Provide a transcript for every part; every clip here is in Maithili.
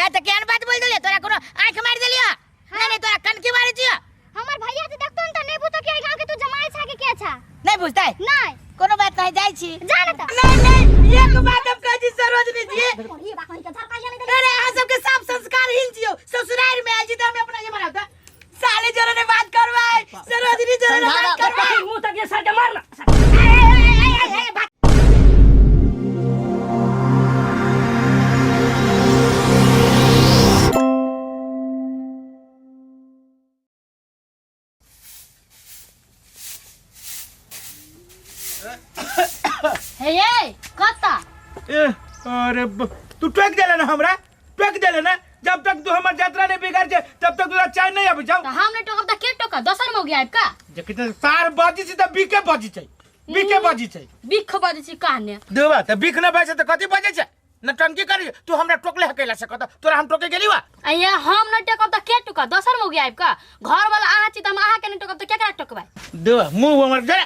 ए त केहन बात बोल देलियो तोरा कोनो आंख मार देलियो नहीं नहीं तोरा कन के मारे छियो हमर भैया जे देखतो न त नहीं बुझतो कि एहि गांव के तू जमाई छा के के छा नहीं बुझतै नहीं कोनो बात नहीं जाइ छी जा न त नहीं नहीं एक बात हम कहै छी सरोजनी जी ये बात कहि के झरकाइया नहीं अरे अहाँ सबके साफ संस्कारहीन छियो ससुराल में आयल छी त हमें अपना ये बनाता साले जोरे ने बात करवाए सरोजनी जोरे ने बात करवाए मुंह तक ये सर के मारना ए, ए, ए, ए, ए, बात हे ये कत्ता ए अरे तू टोक देले ना हमरा टोक देले ना जब तक तू हमर यात्रा नहीं बिगाड़ छे तब तक तोरा चाय नहीं आबे जाओ त हम नहीं टोकब त के टोकब दोसर मौगी आबि का जे कितने सार बाजी छै त बीके बाजी छै बीके बाजी छै बिख बजै छी कहने देबा त बीख न बाजै त कथी बाजै छै नटंकी करी तू हमरा टोकले हकेला से कत तोरा हम टोके गेली वा अइया हम न टोकब त के टोकब दोसर मौगी आबि का घर वाला अहाँ छी त हम अहाँ के न टोकब त केकरा टोकबै देबा मुंह हमर जरा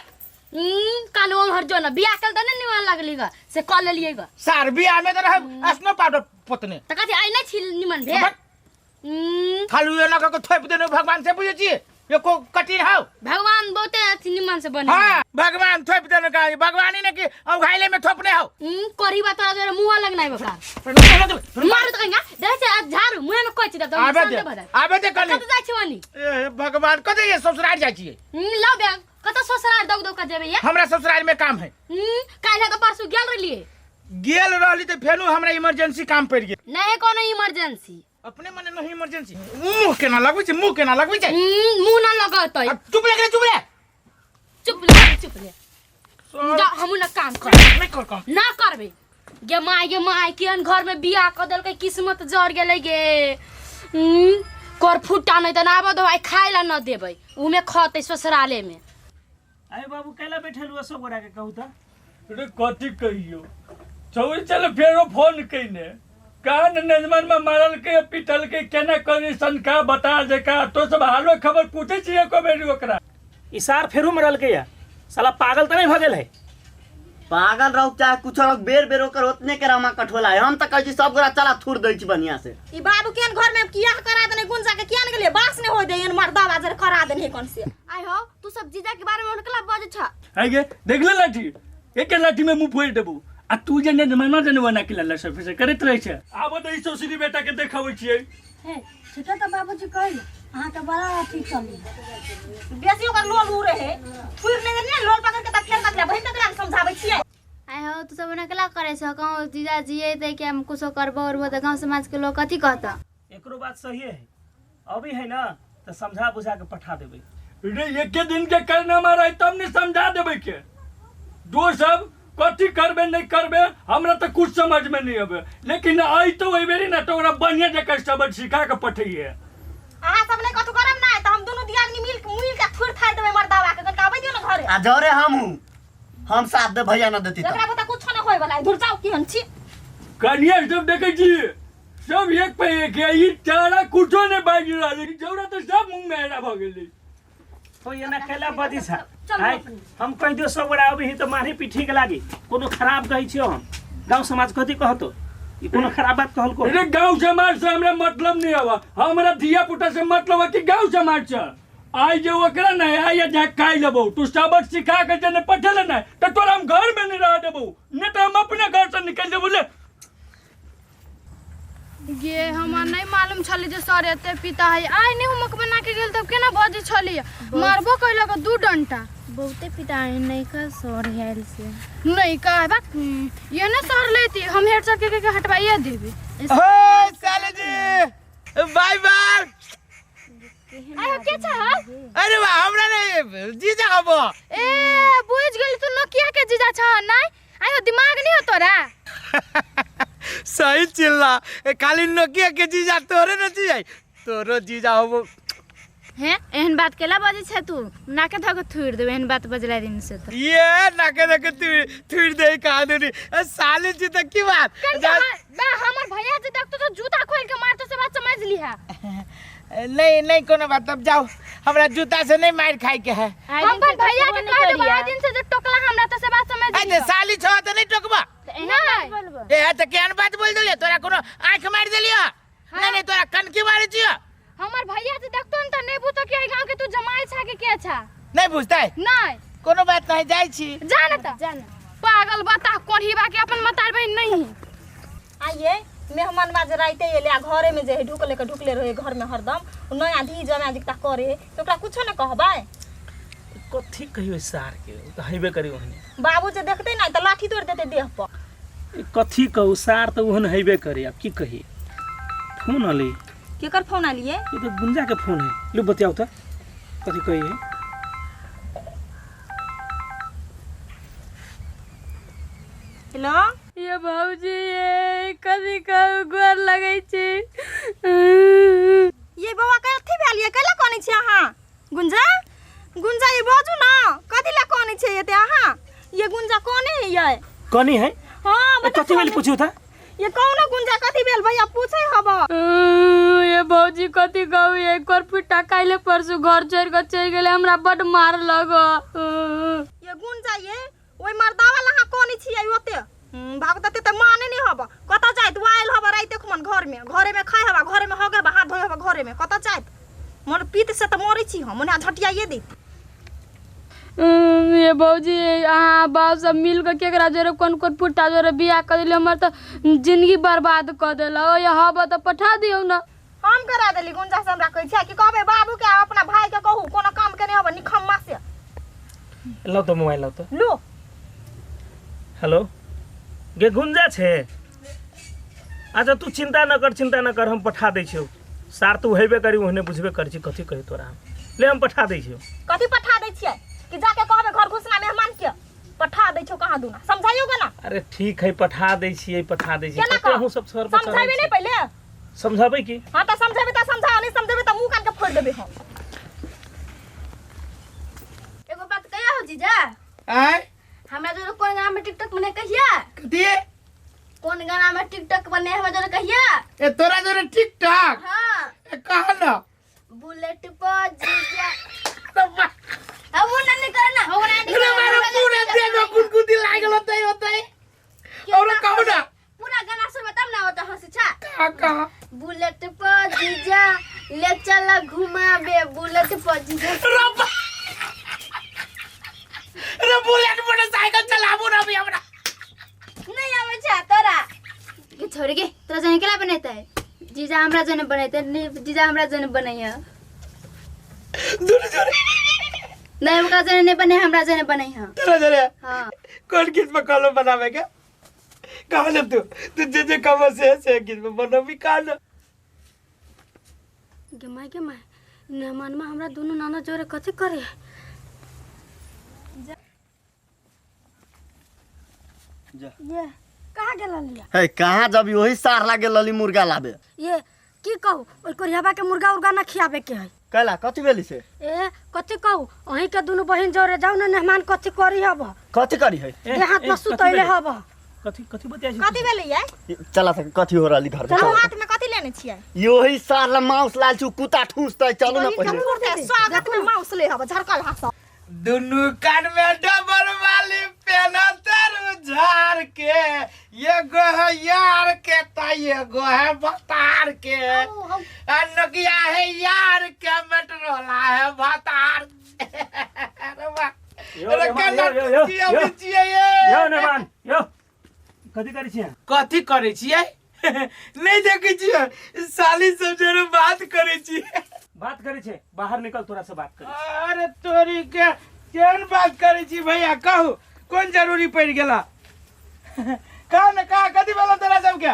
कान ओमहर जो न बियाह केल त नै निमन लागली ग से क लेलियै ग सार बियाह में त रह स्नो पाउडर पोतने त कथी आइ नै छी निमन भेल खाली एना कऽ के थोपि देने भगवान से बुझै छियै एको कटी हौ भगवान बहुते अथी निमन से बने हाँ भगवान थोपि देने का भगवान ही ने कि अवघाइले में थोपने हौ करी बात तोरा तोरा मुंह लग नै बका मारू त कहिया देखै छै आज झाड़ू मुंह में कोची दब आबे दे आबे दे कनी कत जाइ छी ओनी ए भगवान कतऽ ये ससुराल जाइ छियै लाउ बैग कत ससुराल दौग दौग के जेबै ये हमरा ससुराल में काम है काल्हि तऽ परसू गेल रहलियै गेल रहली तऽ फेनो हमरा इमरजेंसी काम पड़ि गेल नहीं कोनो इमरजेंसी अपने मने नहीं इमरजेंसी मुंह केना लगबै छै मुंह केना लगबै छै मुंह ना लगतै अब चुप लग रे चुप रे चुप ले चुप ले जा हमू ना काम कर नहीं कर काम ना करबै गे माय गे माय केहन घर में बियाह कऽ देलकै किस्मत जर गेलै गे कर फुट्टा नहीं तऽ आबऽ दो आइ खाय ला न देबै उमे खतै ससुराले में अरे बाबू कैला बैठल हुआ सब गोरा के कहू तऽ रे कथी कहियो चौरी चल फेरो फोन कइने कान नजमन में मारल के पिटल के केना करी सनका बता जे का तो सब हालो खबर पूछे छियै एको बेरी ओकरा ई सार फेरो मरल के या साला पागल तऽ नहीं भऽ गेल है पागल रहू चाहे कुछ रहू बेर बेर ओकर ओतने के रामा कठोला है हम तऽ कहै छी सब गोरा चला थूर दै छी बढ़िया से ई बाबू केहन घर में किया करा देने गुंजा के किया ने गेलिए बास ने होय दे एहन मर्दा बाजर करा देने कोन से आइ हो तू सब जीजा के बारे में हुनकला बजै छ है गे देख ले लाठी एक लाठी में मुंह फोड़ देबू आ तू जे ने मना देने वना के लल्ला सब से करैत रहै छै आब तऽ ई ससुरी बेटा के देखाबै छियै हे छिटा तऽ बाबूजी कहल अहाँके बड़ा अथी चली बेसी ओकर लोल उ रहे थुर ने ने लोल पकड़ के त फेर कतला बहिन तकरा के समझाबै छियै आइ हो तू सब ओना करै छ कहूँ जीजा जी अयतै कि हम कुछो करबो उरबो तऽ गाँव समाजके लोग कथी कहता एकरो बात सही है अभी है ना तो समझा बुझा के पठा देबै रे एके दिन के करना मारा है तब ने समझा देबै के दो सब कथी करबे नहीं करबे हमरा तो कुछ समझ में नहीं आबे लेकिन आई तो ओहि बेरी ना तो ओकरा बढ़िया जगह सबक सिखा के पठैये अहाँ सब नहीं कथू करब ना त हम दुनू दियादनी मिल मिल के थुर थार देबै मर्दावा के कनका आबै दियौ ने घरे आ जरे हम हूँ हम साथ दे भैया न देती एकरा तऽ पता कुछो न होय वाला है धुर जाओ केहन छी कनिया सब देखे छी सब एक पे एक है ई चारा कुछो नहीं बाजि रहल है जौरा तो सब मुंह में एरा भ गेलै तो एना कैला बजी छ आइ हम कहि दियो सब गोरा अभी तऽ मारी पीठी के लागी कोनो खराब कहै छियो हम गांव समाज कथी कहतो ई कोनो खराब बात कहलको अरे गांव समाज से हमरा मतलब नहीं हवा हमरा धिया पुता से मतलब है कि गांव समाज से आइ जे ओकरा नहीं आइ जा खाइ लेबौ तू सबक सिखा के जे नहीं पठेले नहीं तो तोरा हम घर में नहीं रह देबौ नहीं तो हम अपने घर से निकल जेबौ ले गे हमरा नहीं मालूम छलै जे सर एते पिता है आइ नहीं होमवर्क बना के गेल तब केना बजै छलियै मारबो कैलक दू डंटा बहुते पिता है नहीं का सर हेल से नहीं का बात ये ना सर लेती हम हेड सर के के हटवाइए देबे ओ साले जी बाय बाय आइ हो के छ अरे वाह हमरा नहीं जीजा हबो ए बुझ गेली तू नोकिया के जीजा छ नहीं आइ हो दिमाग नहीं हो तोरा सही चिल्ला ए खाली नोकिया के जीजा तोरे न जीजा तोरो जीजा हबो हे एहन बात केला बजै छै तू नाके धऽ के थुरि देबै एहन बात बजला दिन से तऽ ये नाके नाके तू थुर दे कहा दूरी ए साले जी तो की बात बा हमर भैया जे देखतो तो जूता खोल के मारतो से बात समझ लिहा नहीं नहीं कोनो बात अब जाओ हमरा जूता से नहीं मार खाए के है हम अपन भैया के कह देबो आइ दिन से जे टोकला हमरा तो से बात समझ अरे साली छो तो नहीं टोकबा नहीं ए तो केहन बात बोल देलियो तोरा कोनो आंख मार देलियो नहीं नहीं तोरा कनकी मारे छियो। हमर भैया जे देखतो न त नहीं बुझतो कि एहि गांव के तू जमाई छा के के छा। नहीं बुझतै? नहीं। कोनो बात नहीं, जाइ छी। जा न त जा न। पागल बता कोढ़ीबा के अपन मतार बहिन नहीं। आइए मेहमान बाज राइते एले आ घरे में जे है ढुकले के ढुकले रहे घर में हरदम उ नया धी जमा जिकता करे तो ओकरा कुछो न कहबै। कथी कहियो सार के, उ त हेबे करी ओहने। बाबू जे देखते ना त लाठी तोड़ देते देह पर। कथी कहू, सार त ओहन हेबे करी, अब की कही। फोन अली। केकर फोन आलिए? ये तो गुंजा के फोन है, लू बतियाओ त कथी कही है। हेलो। ये भौजी ये कथी कहू, गोर लगै छी। ये बौआ कथी भेल ये, कैला कनै छी अहाँ? गुंजा गुंजा ये बाजू ना, कथी ला कनै छी एते अहाँ? ये गुंजा कोने है ये? कनी है? हां कथी भेल पूछियो त। ये कौन गुंजा कथी भेल भैया पूछै हब। ये भौजी कथी कहू, ये करफुटा काल्हि परसू घर छोड़ के चलि गेलै, हमरा बड मार लग। ये गुंजा ये ओइ मर्दावा ला अहाँ कनै छियै ओते भागतते त माने नहीं हब। कत जाइत आयल हब राइते खुमन घर में, घरे में खाय हब, घरे में हगे हब, हाथ धोय हब घरे में, कत जाइत? मन पीत से त मरै छी हम, ओना झटियाइए दैत। ये भौजी अहाँ बाप सब मिल के केकरा जोरे कोन कोन फुट्टा जोरे बियाह कर दिले, हमर त जिंदगी बर्बाद कर देला। ओ ये हब त पठा दियौ ना। हम करा देली गुंजा से हमरा कहै छै कि कहबै बाबू के अपना भाई के कहू कोनो काम के नहीं हब निखम्मा से। लाओ तो मोबाइल लाओ तो। लो। हेलो गे गुंजा छे? अच्छा तू चिंता न कर, चिंता न कर, हम पठा दै छियौ। सार तू हेबे करी ओहने बुझबे करी छी कथी कही तोरा हम। ले हम पठा दै छियौ। कथी पठा दै छियै? कि जाके कहबे घर घुसना मेहमान के पठा दै छौ कहाँ दूना, समझाइयोगे ना? अरे ठीक है पठा दै छियै, पठा दै छियै। कते हम सब सर पर समझाबे नहीं पहिले? समझाबै की? हां त समझाबे त समझा, नहीं समझाबे त मुंह कान के फोड़ देबे हम। एगो बात कहिया हो जीजा? आय हमरा जोरे कोन गाना में टिकटॉक बने कहिया? कथी? कोन गाना में टिकटॉक बने हमरा जोरे कहिया? ए तोरा जोरे टिकटॉक? हां। ए कह ना। बुलेट पर जीजा। अब वो ना नहीं करना, वो ना नहीं अरे मारे पूरा देह में गुदगुदी लागल होतै होतै। और कहू ना पूरा गाना सुन तब ना होता हंसी छा। का का? बुलेट पर जीजा ले चला घुमाबे, बुलेट पर जीजा। रब्बा रे बुलेट मोटरसाइकिल चलाबू ना अभी हमरा नहीं आवे छा तोरा। के छोड़ के तोरा जने केला बनेतै? जीजा हमरा जने बनेतै नहीं, जीजा हमरा जने बनैया। दूर दूर नहीं ओकरा जने नहीं बने, हमरा जने बनैया। तोरा जने? हां। कौन गीत में कॉलम बनावे के कहा तू तू जे जे कम से गीत में बनबी का ना। गे my गे my, मेहमानमा हमरा दुनू नाना जोरे कथी करे? जा। ये कहाँ गेल लिया? हे कहाँ जबी, वही सार लागे लली मुर्गा लाबे। ये की कहू, ओइ कोरियाबा के मुर्गा उर्गा ना खियाबे के है। कैला कथी भेली से? ए कथी कहू, अहीं के दुनू बहिन जोरे जाऊ ना मेहमान कथी करी हब। कथी करी है? देह हाथ में सुतैले हब। कथी कथी बतिया छी? कथी भेलै ये? चला सके कथी हो रहली घर में? चलो हाथ में कथी लेने छियै? योही सार ला माउस लाल छु कुत्ता ठूसतै, चलू ना पहिले। स्वागत में माउस ले हब झरकल हाथ। दुनू कान में डबल वाली पेनतर झार के, ये गो है यार के ता ये गो है बतार के, आ नकिया है यार के मेट्रोला है बतार। अरे वाह, अरे केना किया छियै ये? यो मेहमान यो कथी करै छियै? कथी करै छियै? नहीं देखै छियै साली सब जरे बात करै छियै। बात करै छै, बाहर निकल तोरा से बात करै। अरे तोरी के केहन बात करै छी भैया, कहू कोन जरूरी पड़ि गेला? कह न कह कथी भेलो तोरा सबके?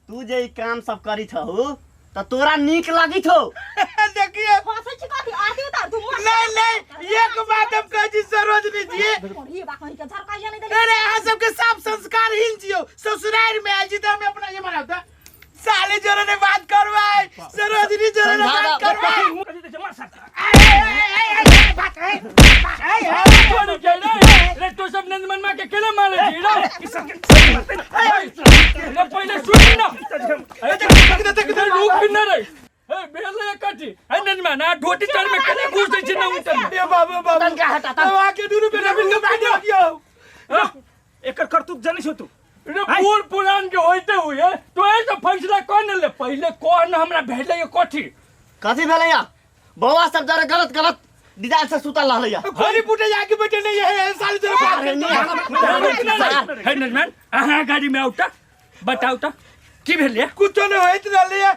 तू जे ई काम सब करी छहु त तोरा नीक लागी छौ। देखिए हंसै छी कथी? आरती उतार तू। नहीं नहीं एक बात हम कहै छी सरोजनी जी, ई बा कहि के झरकाइया नहीं देली। अरे अहाँ सबके साफ संस्कारहीन छियौ, ससुरारि में आयल छी त हम अपना ये बनाउ त साले जोरे ने बात करबै, सरोजनी जोरे ने बात करबै। छोड़ के रे रे तू सब नंदमनमा के केना मारे छी रे? रे पहिले सुन ना, रुक न रे। ए बेले कथी ए नंदमन आ धोती चर में केना घुस दै छी ना उतर। ए बाबू बाबू तनका हटा अब आके दुनू बेटा मिल के बात दियौ। एकर करतूत जानै छौ तू? रे बूढ़ पुरान के होते हुए तो ऐसे फैसला कौन ले पहले कौन हमरा भेजले ये कथी कथी भेलै या बौआ सब जरा गलत गलत डिजाइन से सुतल रहलै या खोली फूटे जाके बैठे नहीं है साले जरा बात अरे नहीं, हे नजमान अहाँ गाड़ी में आउटा बताउ त की भेल ये कुछो नहीं होइत रहले है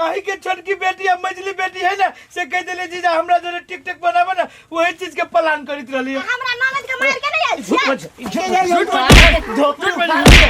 अही के छोटकी बेटी आ मझली बेटी है ना से कह देले जीजा हमरा जरे टिक टिक बनाबे ना वही चीज के प्लान करत रहली है। हमरा ननद के मार के नहीं आयल छियै झोपड़ी उखाड़ के।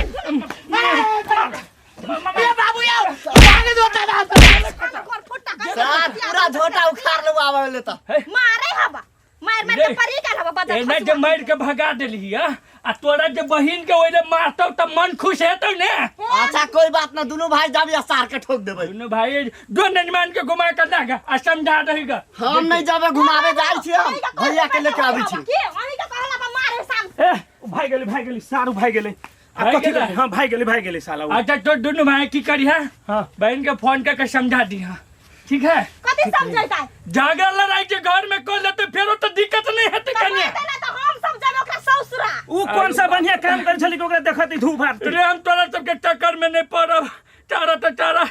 ए बाबू यार भागे दो दादा कर फुट्टा कर सार पूरा झोटा उखाड़ लेबो आवे ले त मारे हबा मार मार के परी गेल हबा बजा एना जे मार के भगा देली आ आ तोरा जे बहिन के ओइले मारतौ त मन खुश हेतौ ने अच्छा कोई बात ना दुनू भाई जाबी आ सार के ठोक देबै दुनू भाई दो नजमान के घुमा के लागा आ समझा दहीगा हम नहीं जाबे घुमावे जाइ छी हम भैया के लेके आबै छी के अहीं के कहला बा मारे साल ए भाग गेलै भाग गेलै सारू भाग गेलै आ भागि कथी गेलै? हां भाग गेलै भाग गेलै साला उ। अच्छा तो दुनू भाई की करिहा हाँ। बहन के फोन करके समझा दिहा ठीक है कथी समझैतै झगड़ा लड़ाई के घर में कर लेते फेरो तो दिक्कत नहीं हेतै कन्या मारतै ना त हम सब जाबे ओकरा ससुरा उ कौन सा बढ़िया काम कर छली कि ओकरा देखत धूप हाथ रे हम तोरा सबके चक्कर में नहीं पड़ब चारा तो चारा